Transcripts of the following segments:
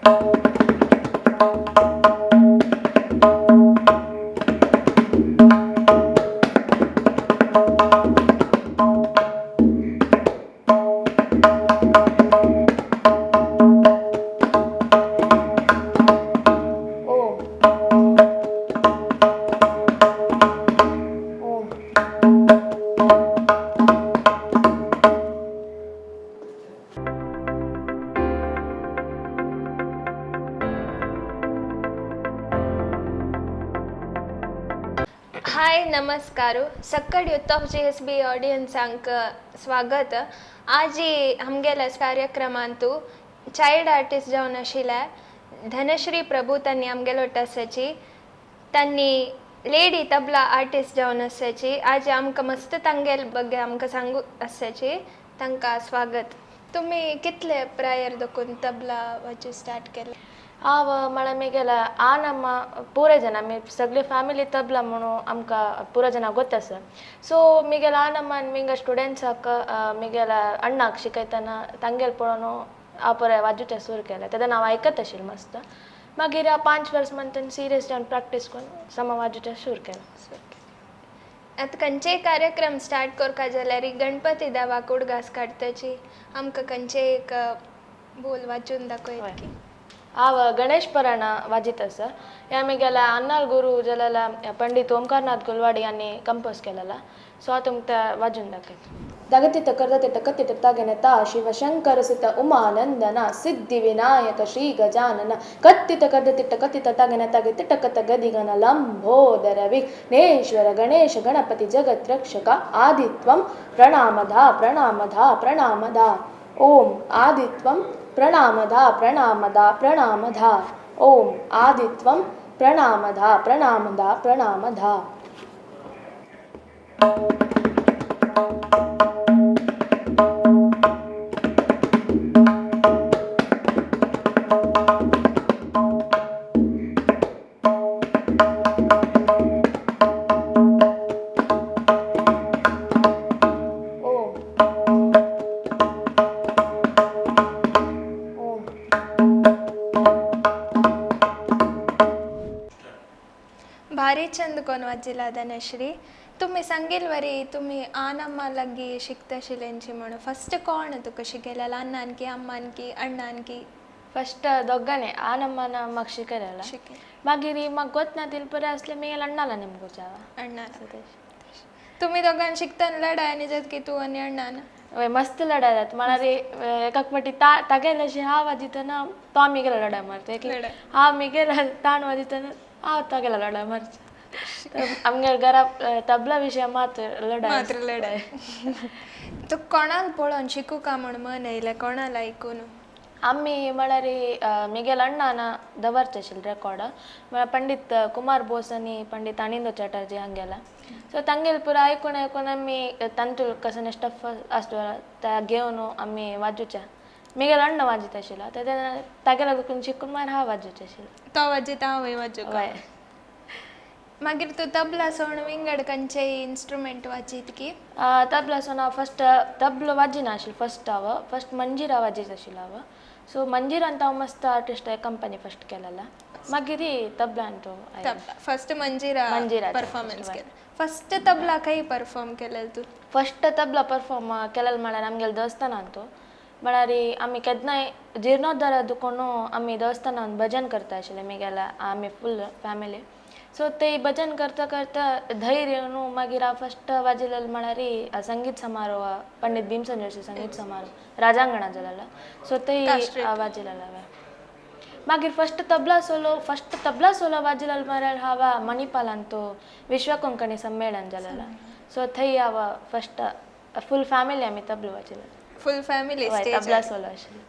हाय नमस्कार सक्कड youth of GSB ऑडियन्सांक स्वागत. आजी आमगेल्या कार्यक्रमांतू चायल्ड आर्टिस्ट जावन आशिल्ल्या धनश्री प्रभू तांणी आमगेलो आसाची. तांणी लेडी तबला आर्टिस्ट जावन आसाची. आज आमकां मस्त तांगेल बग्गे आमकां सांगू आसाची. तांकां स्वागत. तुमी कितले प्रायर दखून तबला वाजू स्टार्ट केलें? हांव म्हळ्यार मिगेल्या आनम्मा पुरे जन आमी सगळे फॅमिली तबला म्हणून आमकां पुरो जाणां गोत आसा. सो मिगेल्या आनम्मान मिगे स्टुडंट्साक मिगेल्या अण्णाक शिकयतना तांगेल पळोवन हांव पळय वाजूचें सूर केलें. तेन्ना हांव आयकत आशिल्लें मस्त. मागीर हांव 5 वर्स म्हणटन सिरियस जावन प्रॅक्टीस करून समा वाजूचें सूर केलें. आतां खंयचेय कार्यक्रम स्टार्ट करपा जाल्यार गणपती देवाक उडगास काडटाची. आमकां खंयचेय एक बोल वाचून दाखयत की? हांव गणेश पराणा वाजीत आसा. ह्या मिगेल्या अन्नाल गुरू जाल्यार पंडित ओमकारनाथ गुलवाडी हांणी कंपोज केलेला. सो हांव तुमकां वाजून दाखयता. दगतित करदतित कथित तगनता शिवशंकर सुत उमानंदना सिद्धिविनायक श्री गजानन कथित करदतित कथित तगन तगित टकत गदिगन लंबोदर विघ्नेश्वर गणेश गणपति जगत रक्षक आदित्वं प्रणामधा प्रणामधा प्रणामधा. ओम आदित्वं प्रणामधा प्रणामधा प्रणामधा. ओम आदित्वं प्रणामधा प्रणामधा प्रणामधा. भारी चंद कोण वाजिला धनश्री. तुमी सांगील वरी तुमी आनम्मा लागीं शिकताशिल्लेंची म्हणून फस्ट कोण तुका शिकयलें? अन्नान की अम्मान की अण्णान की? फस्ट दोगांनी आनम्मान म्हाका शिकयलेला. शिकय मागीर म्हाका गोत ना तिल बरें आसलें मिगेल्या अण्णाला नेमको. अण्णान तुमी दोगान शिकतना लढाय आनी जात की तूं आनी अण्णान? वय, मस्त लढाय जाता. म्हळ्यार एकाक फावटी तागेले अशें हांव वाजयतना तो मिगेलो लढाय मारता. एक लढाय. हांव मिगेला ताण वाजयतना हांव तागेलो लढाय मारता. आमगेर घरा तबला विशय मात लढाय. मात्र लढाय. तुका कोणाक पळोवन शिकूका म्हूण मन येयलें? कोणाक आयकून? आमी म्हळ्यार मिगेल अण्णान दवरचे आशिल्ले रेकॉर्ड म्हळ्यार पंडित कुमार बोस आनी पंडित अनिंदो चटर्जी हांगेला. सो तांगेल पुरो आयकून आयकून आमी तांतूल कसो स्टफ आसलो त्या घेवन आमी वाजूच्या. मिगेल अण्णा वाजयता आशिल्लो तेन्ना तागेल्या दुखून शिकून मागीर हांव वाजूचें आशिल्लें. तो वाजयता हांवूय वाजूका. हय. मागीर तूं तबला सोडून विंगड खंयचेय इन्स्ट्रुमेंट वाजयत की? तबला सोडून हांव फस्ट तबलो वाजिना आशिल्लें. फस्ट हांव फस्ट मंजिरा वाजयत आशिल्लो हांव. सो मंजिरान हांव मस्त आर्टिस्ट कंपनी फस्ट केलेला. मागीर तबलान तो तबला फस्ट मंजिरा. मंजिरा परफॉर्मन्स केलं. फस्ट तबला खंय परफॉर्म केलें तूं? फस्ट तबला परफॉर्म केलेलो म्हळ्यार आमगेले देवस्थानान. तो म्हळ्यार आमी केन्नाय जिर्णोद्धारा दुकोन आमी देवस्थानान भजन करता आशिल्ले मिगेल्या आमी फूल फॅमिली. सो ते भजन करता करता धैर्य येवन मागीर हांव फस्ट वाजयलेलो म्हळ्यार संगीत समारोह पंडित भीमसेन जोशी संगीत समारोह राजांगणा जालेलो. सो ते वाजयलेलो हांवें. मागीर फस्ट तबला सोलो फस्ट तबला सोलो वाजयलेलो म्हळ्यार हांव मणिपालान तो विश्व कोंकणी संमेलन जालेलो. सो थंय हांव फस्ट फूल फॅमिली आमी तबलो वाजयलेलो. Full family? हय, तबला सोलो आशिल्लो.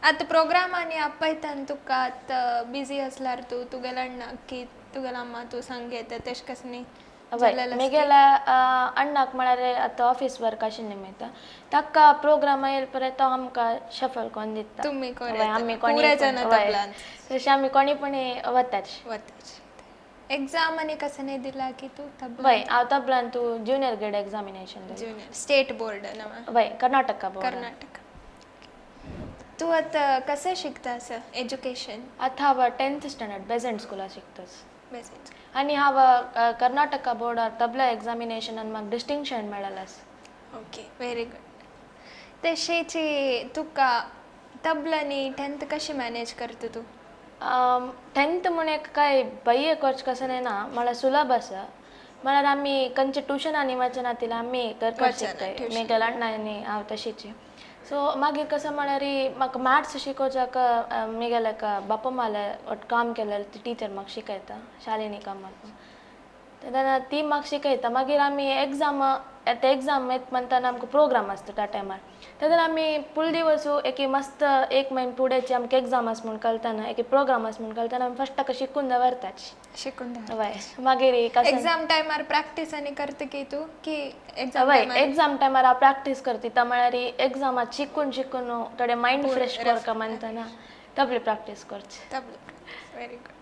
आतां प्रोग्रामांनी आपयतान तुका आतां बिजी आसल्यार तूं तुगेल्या अण्णाक की तुगेल्या अम्मा तूं सांग येता तेश कस न्ही? हय, मिगेल्या अण्णाक म्हळ्यार आतां ऑफीस वर्क आशिल्लें निमित्त ताका प्रोग्राम येयले पळय तो आमकां शफल करून दिता. तुमी हय, आमी पुरे जाणां तबलान तशें आमी कोणी पण वतात. वताच. एग्जाम आनी कसं नाही दिला की तूं तबला? हय, हांव तबलान तूं junior grade examination. Junior state board ना? हय, कर्नाटका बोर्ड. कर्नाटक. तूं आतां कशें शिकता आसा एज्युकेशन? आतां हांव 10th standard Besant स्कुलां शिकतास. बेजंट. आनी हांव कर्नाटका बोर्डार तबला एग्जामिनेशनान म्हाका डिस्टिंक्शन मेळ्ळें आसा. Okay, very good. तशीची तुका तबला आनी 10th कशी मॅनेज करता तूं? 10th म्हूण एक काय बाह्य करचें कसलें ना, म्हळ्यार सुलभ आसा. म्हळ्यार आमी खंयच्या ट्युशनांनी वचना तिला आमी घरकट वचना शिकताय. ट्युशन. मेगेल्या अण्णा आनी हांव तशीच. सो मागीर कसो म्हळ्यार म्हाका मॅथ्स शिकोवच्याक मेगेल्या एका बाप्पा माल्या काम केलेलें ती टिचर म्हाका शिकयता, शालिनी कामत. तेन्ना ती म्हाका शिकयता. मागीर आमी एग्जाम, आतां एग्जाम येता म्हणटाना आमकां प्रोग्राम आसता त्या टायमार. तेन्ना आमी फूल दिवस एक मस्त एक म्हयनो फुडेंची आमकां एग्जाम आसा म्हूण कळतना, एक प्रोग्राम आसा म्हूण कळतना आमी फस्ट ताका शिकून दवरताची. शिकून दवर. हय, मागीर कसं एग्जाम टायमार प्रॅक्टीस आनी करता की तूं की एग्जाम हय, टायमार? एग्जाम टायमार हांव प्रॅक्टीस करता. म्हळ्यार एग्जामात शिकून शिकून थोडें मायंड फ्रेश करता म्हणटना तबली प्रॅक्टीस करची. तबला, व्हेरी गुड.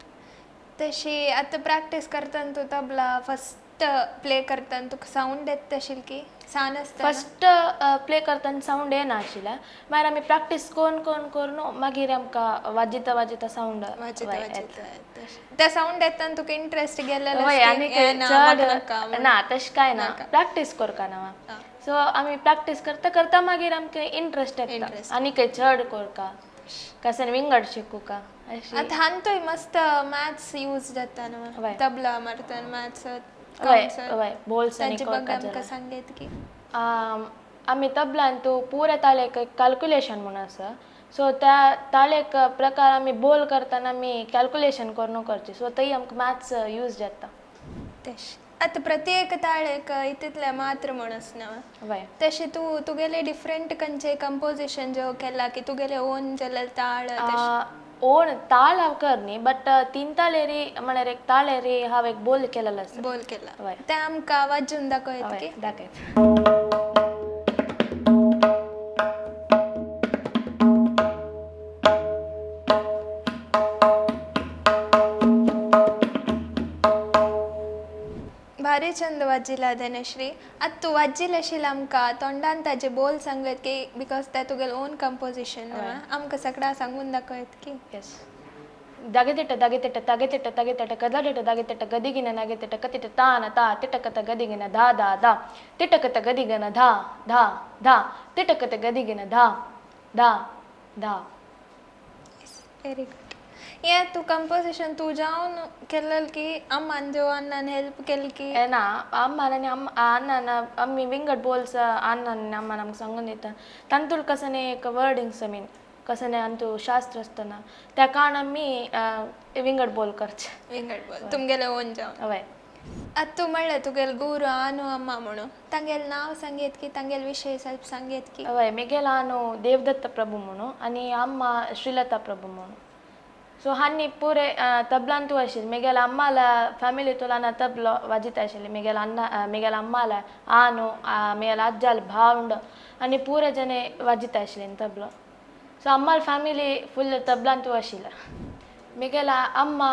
तशी आतां प्रॅक्टीस करतना तूं तबला फस्ट प्ले करतना तुका सावंड येता तशील की सान आसतना? फस्ट प्ले करतना सावंड येना आशिल्लें. मागीर आमी प्रॅक्टीस करून करून करून मागीर आमकां वाजयता वाजयता सावंड वाजयता वाजयता. त्या सावंड येतना तुका इंट्रस्ट गेलेलो? हय, आनी चड ना, तशें कांय ना. प्रॅक्टीस करता ना. सो आमी प्रॅक्टीस करता करता मागीर आमकां इंट्रस्ट येता. Interest. आनी खंय चड करका, कशें विंगड शिकूका अशी. आतां हांतूय मस्त मॅथ्स यूज जाता न्हू? हय. तबला मारतना मॅथ्स. हय हय, बोल्स आनी तांचे बग करका आमकां जाल्यार. सांगयत की? आमी तबलान तूं पुरे ताळेक कॅल्क्युलेशन म्हूण आसा. सो त्या ताळेक प्रकार आमी बोल करतना आमी कॅल्क्युलेशन करून करची. सो थंय आमकां मॅथ्स यूज जाता. तशें आतां प्रत्येक ताळेक इतले मात्र म्हूण आसना. हय. तशें तूं तुगेले डिफरंट खंयचे कंपोजिशन जो केला की तुगेले ओन जाल्यार ताळ तशें? ओन ताळ हांव करनी, बट तीन ताळेरी म्हळ्यार एक ताळेरी हांव एक बोल केलेलो आसा. बोल केला? हय. तें आमकां वाजून दाखयत हय की? दाखयत. भारी चंद वाजिला धनश्री. आतां तूं वाजिल आशिल्लें, आमकां तोंडान ताजे बोल सांगत की, because तें तुगेलें ओन कंपोजिशन, आमकां सगळ्यां सांगून दाखयत की? ಎಸ್. ದಗದಿಟ್ಟ ದಗತಿಟ್ಟ ತಗತಿಟ್ಟ ತಗತಿಟ್ಟ ಕದಡಿಟ್ಟ ದಗತಿಟ್ಟ ಗದಿಗಿನ ನಗತಿಟ್ಟ ಕತಿಟ್ಟ ತಾನ ತಾ ತಿಟಕತ ಗದಿಗಿನ ಧಾ ಧಾ ಧಾ ತಿಟಕತ ಗದಿಗನ ಧಾ ಧಾ ಧಾ ತಿಟಕತ ಗದಿಗಿನ ಧಾ ಧಾ ಧಾ. Very good. हें तूं कंपोजिशन तूं जावन केलें की अम्मान जो अण्णान हेल्प केली की? ना, ಅಮ್ಮ ಅನ್ನ ಅಮ್ಮ ಅಣ್ಣನ ಅಮ್ಮಿ ವಿಂಗಡ್ ಬೋಲ್ಸ್ ಅಣ್ಣನ ಅಮ್ಮ ನಮ್ಗೆ सांगून दिता. तांतूल कसने एक वर्डिंग्स I mean कसने अंतू शास्त्र आसतना त्या कारण आमी विंगड बोल करचे. विंगड बोल तुमगेलें ओन जावन? हय. आतां तूं म्हणलें तुगेलो गुरू आनु अम्मा म्हणून, तांगेलें नांव सांगयत की, तांगेले विशय ಸ್ವಲ್ಪ सांगयत की? हय, मेगेलो आनु देवदत्त प्रभू म्हणून आनी अम्मा श्रीलता प्रभू म्हणून. सो हांणी पुरे तबलांतू आशिल्ली. मेगेल्या अम्माला फॅमिलीतून तबलो वाजयता आशिल्ली. मेगेल्या अण्णा, मेगेल्या अम्माला आनु, मेगेल्या आज्जाल भावंड आनी पुरे जने वाजयता आशिल्ली तबलो. सो अम्माल फॅमिली फूल तबलांतू आशिल्ला. मेगेल्या अम्मा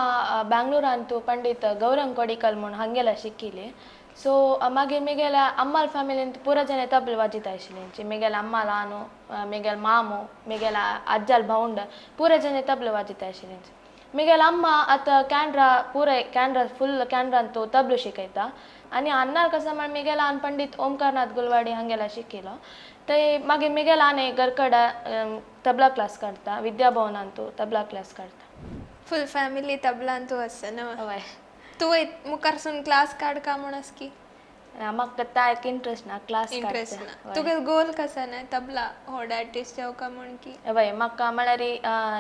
बँगलोरांतू पंडित गौरंग कोडिकल म्हूण हांगेला शिकिल्ली. सो मागीर मेगेल्या अम्माल फॅमिलींत पुरो जने तबला वाजयता आशिल्ली. मेगेल्या अम्माल आनु, मेगेल मामू, मेगेल्या आज्जाल भावंड पुरे जने तबला वाजयता आशिल्ली. मेगेल्या अम्मा आतां कॅनरा पुराय कॅनरा फूल कॅनरांतू तबलो शिकयता. आनी अण्णाल कसो म्हळ्यार मेगेल्या आन पंडित ओमकारनाथ गुलवाडी हांगेला शिकिलो. ते मागीर मेगेल्या आनी घरकड तबला क्लास काडटा, विद्याभवनांतू तबला क्लास काडटा. फूल फॅमिली तबलांतू आसा न्हू? हय. तूं मुखारसून क्लास काडका म्हूण आस की? म्हाका ता एक इंट्रस्ट ना क्लास. इंट्रस्ट ना. तुगे गोल कसो ना तबला व्हड आर्टिस्ट जावका म्हूण की? हय, म्हाका म्हळ्यार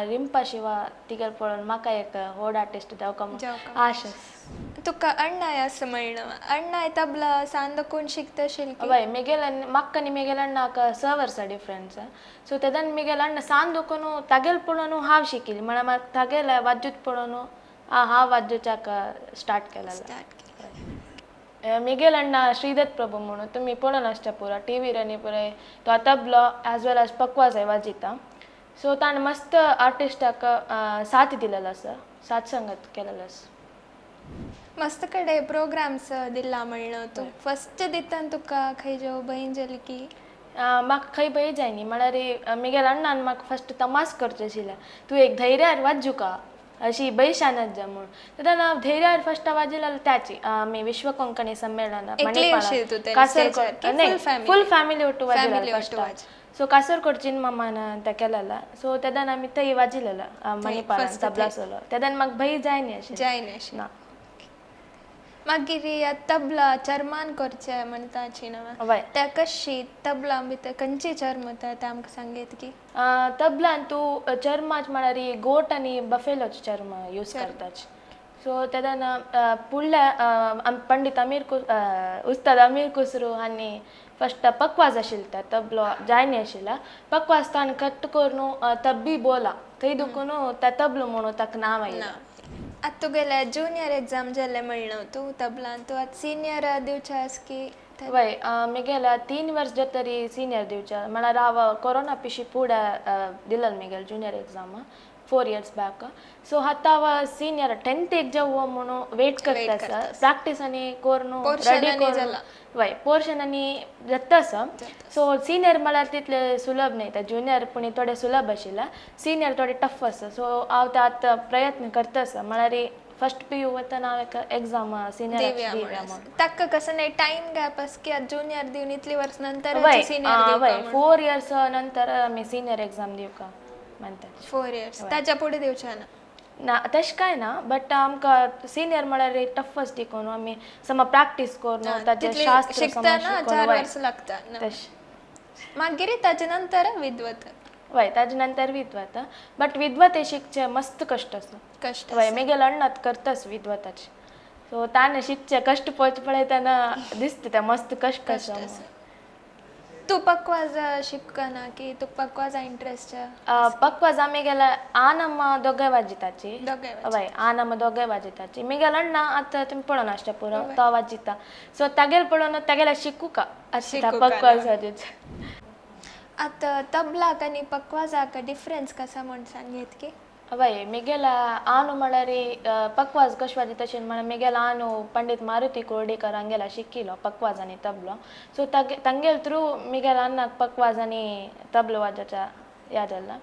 रिंपा शिवा तिगेल पळोवन म्हाका एक व्हड आर्टिस्ट जावका म्हूण जावका. आश आसा. तुका अण्णाय असो म्हणलें, अण्णाय तबला सांदोकून शिकता की? हय, मेगेल्या म्हाका आनी मेगेल्या अण्णाक 6 वर्सां डिफरन्स. सो तेदन मेगेल्या अण्णा सान दोकून तागेल पळोवन हांव शिकिल्लें. म्हळ्यार म्हाका तागेलें वाद्यूत पळोवन हांव वाद्योच्याक स्टार्ट केलेलें. स्टार्ट केलें. मेगेल अण्णा श्रीदत्त प्रभू म्हणून, तुमी पळोवन आसता पुरो टीवीर आनी पुराय. तो तबलो एज वेल एज पकवाजय वाजयता. सो ताणें मस्त आर्टिस्टाक साथ दिलेलो आसा, साथ संगत केलेलो आसा. मस्त कडे प्रोग्राम्स दिला म्हणलं तूं. फस्ट दितान तुका खंय जो बहीण जाली की? म्हाका खंय भंय जायनी म्हळ्यार म्हगेल्या अण्णान म्हाका फस्ट तमास करचे आशिल्लें, तूं एक धैर्यार वाजुका अशी बैशानत जा म्हणून. तेन्ना हांव धैर्यार फस्ट वाजिल्लें त्याची आमी विश्व कोंकणी संमेलन एकली आशिल्ली तूं तेन्ना स्टेजार की full family? फूल फॅमिली ಒಟ್ಟು Family वाजिल्लें ಒಟ್ಟು फस्ट. वाज. सो कासरकोडचीन मामान तें केलेलें. सो तेन्ना आमी थंय वाजिल्लें मणिपालान first tabla थंय. सोलो. तेन्ना म्हाका भंय जायनी अशें. जायना अशें. ना. मागीर ह्या तबला चर्मान करचें म्हणटाची न्हू? वय. त्या कशी तबला भितर खंयची चर्म येता तें आमकां सांगयत की? तबलान तूं चर्माच म्हळ्यार गोट आनी बफेलोचे चर्म यूज करतात. सो तेन्ना फुडल्या पंडीत अमीर उस्ताद अमीर खुसरू हांणी फस्ट पकवाज आशिल्लो ते तबलो जायनी आशिल्लो पकवाज ताणें कट करून तब्बी बोला थंय दुखून त्या तबलो म्हणून ताका नांव आयलें. ना. आतां तुगेलें जुनियर एग्जाम जालें म्हणलें तूं तबलान, तूं आतां सिनियर दिवचें आसा की? वय, म्हगेल्या 3 वर्स जातरी सिनियर दिवचें म्हळ्यार हांव कोरोना पिशी फुडें दिलें म्हगेलें junior exam 4 years back. So आतां हांव सिनियर टेंथ एक जावं म्हणून वेट करता आसा. प्रॅक्टीस आनी करून Portion ready आनी करून जाला. वय, पोर्शन आनी जाता आसा. सो सिनियर म्हळ्यार तितलें सुलभ न्हय, ते ज्युनियर पूण थोडें सुलभ आशिल्लें, सिनियर थोडें टफ आसा. सो हांव ते आतां प्रयत्न करता आसा, म्हळ्यार फस्ट पी यू वतना हांव एक एग्जाम सिनियर दिवया दिवया म्हणून. म्हणून. ताका कसं नाही टायम गॅप आसा की आतां ज्युनियर दिवन इतली वर्स नंतर वय सिनियर? वय, 4 इयर्स नंतर आमी सिनियर एग्जाम दिवका म्हणटात. 4 इयर्स ताच्या फुडें दिवचें ना? ना, तशें कांय ना, बट आमकां सिनियर म्हळ्यार टफस्ट देखून आमी समज प्रॅक्टीस करून ताचें तितली शास्त्र समज शिकतना शिकून 4 वय वर्स लागता ना. तशें. मागीर ताचे नंतर विद्वत? वय, ताजे नंतर विद्वत. बट विद्वत हे शिकचें मस्त कश्ट आसा. कश्ट. वय, म्हगेलो अण्णात करताच विद्वताचे. सो ताणें शिकचें कश्ट पळोवचे पळयतना दिसता तें मस्त कश्ट आसा म्हणून. तूं पकवाज शिकना की तुका पकवाजा इंट्रस्ट? पकवाज आमी गेल्या आनम्म दोगांय वाजिताची. दोगांय? वय, आनम्म दोगांय वाजयताची. मिगेल अण्णा आतां तुमी पळोवन आसता पुरो तो वाजयता. सो तागेल पळोवन तागेल्या शिकूका आसता शिकूका. पकवाज वाजोवचें. आतां तबलाक आनी पकवाजाक डिफरन्स कसा म्हूण सांगयत की? वय, मिगेला आनु म्हळ्यार पकवाज कशें वाजयता तशें म्हळ्यार मिगेला आनु पंडीत मारुती कोर्डीकर हांगेला शिकिलो पकवाज आनी तबलो. सो तांगेल थ्रू मिगेला अन्नाक पकवाज आनी तबलो वाजोवच्या याद जाला.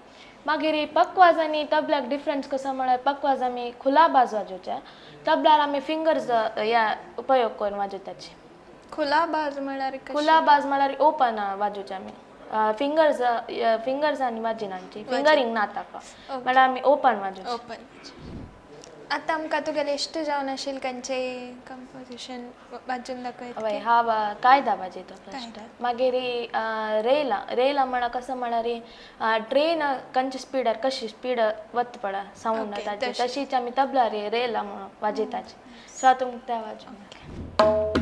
मागीर पकवाज आनी तबल्याक डिफरन्स कसो म्हळ्यार पकवाज आमी खुला बाज वाजोवचे, तबल्यार आमी फिंगर्स या उपयोग करून वाजोवताची. खुला बाज म्हळ्यार कशें? खुला बाज म्हळ्यार ओपन वाजोवचे आमी, फिंगर्स फिंगर्स आनी वाजिना आमची, फिंगरींग ना ताका, म्हळ्यार आमी ओपन वाजोवचे. ओपन. आतां आमकां तुगेलें इश्ट जावन आशिल्लें खंयचेय कंपोजिशन वाजून दाखयत? वय, हांव कायदा वाजयता फस्ट, मागीर रेला. रेला म्हळ्यार कसो म्हळ्यार ट्रेन खंयच्या स्पिडार कशी स्पीड वता पळय सावंड ताची, तशीच आमी तबलार रेला म्हणून वाजयताची. सो हांव तुमकां तें वाजोवन.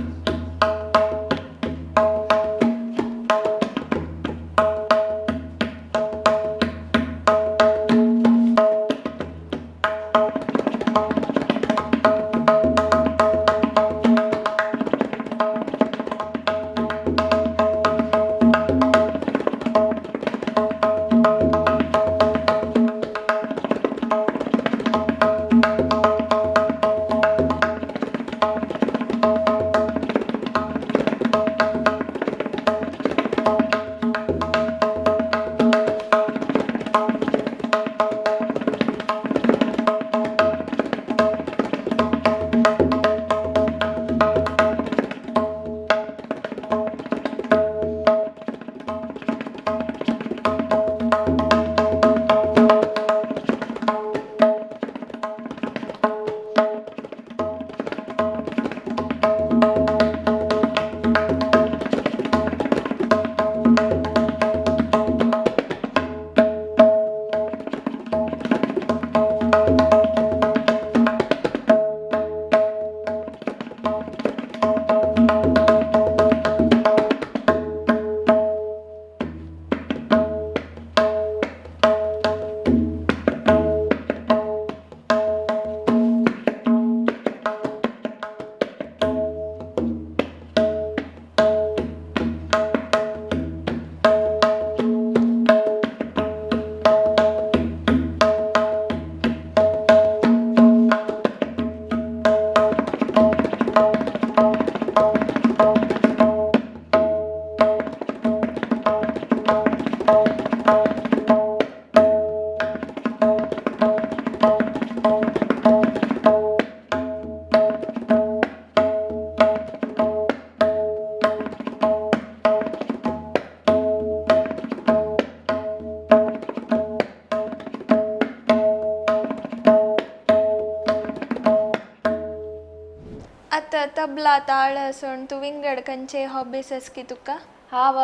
तबला ताळ सोण तूं विंगड खंयचे हॉबीज आस की तुका? हांव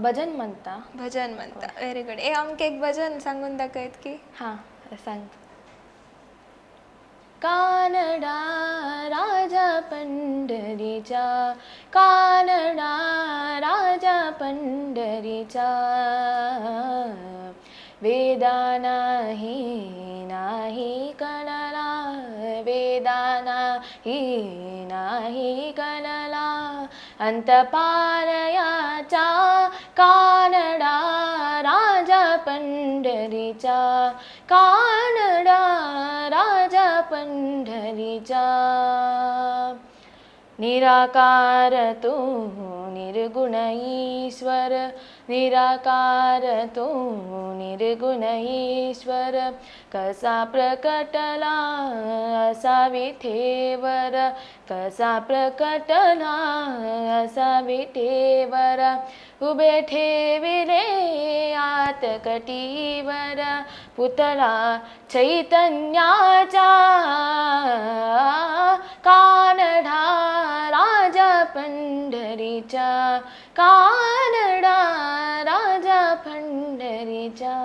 भजन म्हणटा. भजन म्हणता, व्हेरी गुड. ए आमकां एक भजन सांगून दाखयत की? हां, सांग. कानडा राजा पंढरीच्या, कानडा राजा पंढरीच्या, वेदा नाही नाही कळला, वेदा नाही नाही कळला, अंत पारयाचा, कानडा राजा पंढरीच्या, कानडा राजा पंढरीच्या. निराकार तू निर्गुण ईश्वर, निराकार तू निर्गुण ईश्वर, कसा प्रकटला असा विठेवर, कसा प्रकटला असा विठेवर, उभे ठेविले आत कटीवर, पुतळा चैतन्याचा, कानडा राजा पंढरीच्या, कानडा राजा पंढरीच्या.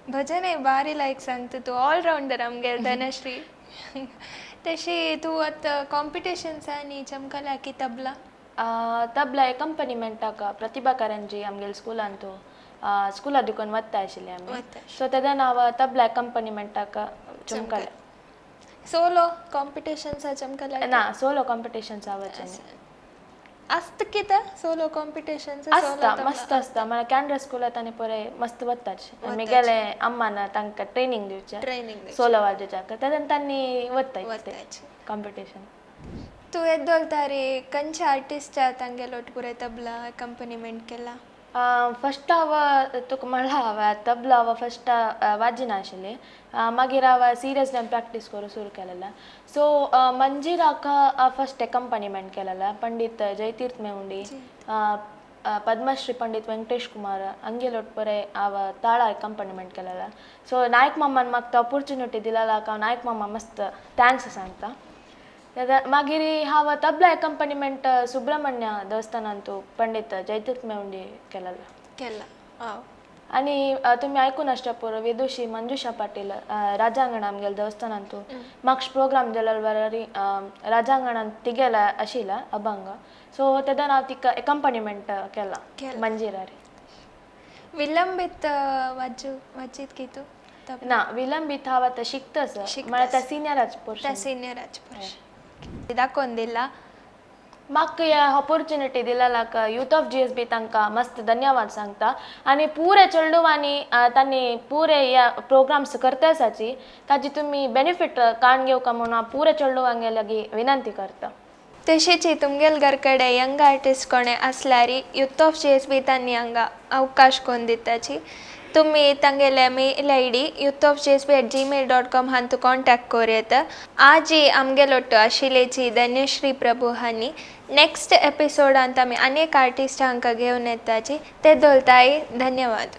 भजन बारी लायक सांगता तूं, ऑलरावंडर आमगेले धनश्री. तशी तूं आतां कॉम्पिटिशन्सांनी चमकला की तबला? तबला एकम्पनिमेंटाक प्रतिभा कारंजी आमगेले स्कुलान तूं स्कुला दुकान वता आशिल्ले आमी. वता. सो तेन्ना हांव तबला एकम्पनिमेंटाक चमकले. सोलो कॉम्पिटिशन्सा चमकला? ना, सोलो कॉम्पिटिशन्स वचना. आसता कितें सोलो कॉम्पिटिशन्स? आसता, मस्त आसता. म्हळ्यार कॅनरा स्कुलांत आनी पळय मस्त वताच आमी गेले. अम्मान तांकां ट्रेनींग दिवचें. ट्रेनींग. सोलो वाजोवच्याक तेन्ना तांणी वता. वताच कॉम्पिटिशन. तूं येदोल तारी खंयच्या आर्टिस्टा तांगेलो पुराय तबला अकम्पनिमेंट केला? फस्ट हांव तुका म्हणलां, हांव तबला हांव फस्ट वाजिनाशिल्लें. मागीर हांव सिरियसली प्रॅक्टीस करूंक सुरू केलेलें. सो मंजिराक फस्ट एकम्पनिमेंट केलेलें. पंडीत जयतीर्थ मेवंडी, पद्मश्री पंडीत वेंकटेश कुमार हांगेले पळय हांव ताळा एकम्पनिमेंट केलेलें. सो नायक मामान म्हाका ऑपोर्चुनिटी दिलेला, हांव नायक मामा मस्त thanks सांगता. मागीर हांव तबला एकम्पनिमेंट सुब्रमण्य देवस्थानांतू पंडीत जयतीर्थ मेवंडी केलेलो. केला, हांव. आणि तुम्ही ऐकून आसता पुरो, विदुषी मंजुषा पाटील राजांगण आमगेले देवस्थानांतू मागश प्रोग्राम जाल्यार बरारी राजांगणान तिगेला आशिल्ला अभंग. सो तेन्ना हांव तिका एकम्पनिमेंट केला. केला. मंजिरार. विलंबीत वाजू वाजीत की तूं तबला? ना, विलंबीत हांव आतां शिकतास. शिकतास. म्हळ्यार त्या सिनियराच त्या पोर्शन. सिनियराच पोर्शन दाखोवन दिला. म्हाका हे ऑपोर्चुनिटी दिलेलाक यूथ ऑफ जीएसबी तांकां मस्त धन्यवाद सांगता. आनी पुरे चेडवांनी तांणी पुरे हे प्रोग्राम्स करता आसाची, ताजी तुमी बेनिफीट काडून घेवका म्हणून हांव पुरे चेडवांगे लागीं विनंती करता. तशीच तुमगेल घर कडेन यंग आर्टिस्ट कोणे आसल्यार यूथ ऑफ जीएसबी तांणी हांगा अवकाश कोन्न दिताची. तुमी तांगेले mail ID youthofgsb@gmail.com हांतू कॉन्टॅक्ट करूं येता. आजी आमगेलोट्टो आशिल्लेची धन्यश्री प्रभू हांणी. नेक्स्ट एपिसोडांत आमी अनेक आर्टिस्टांक घेवन येताची. ते दोलताय, धन्यवाद.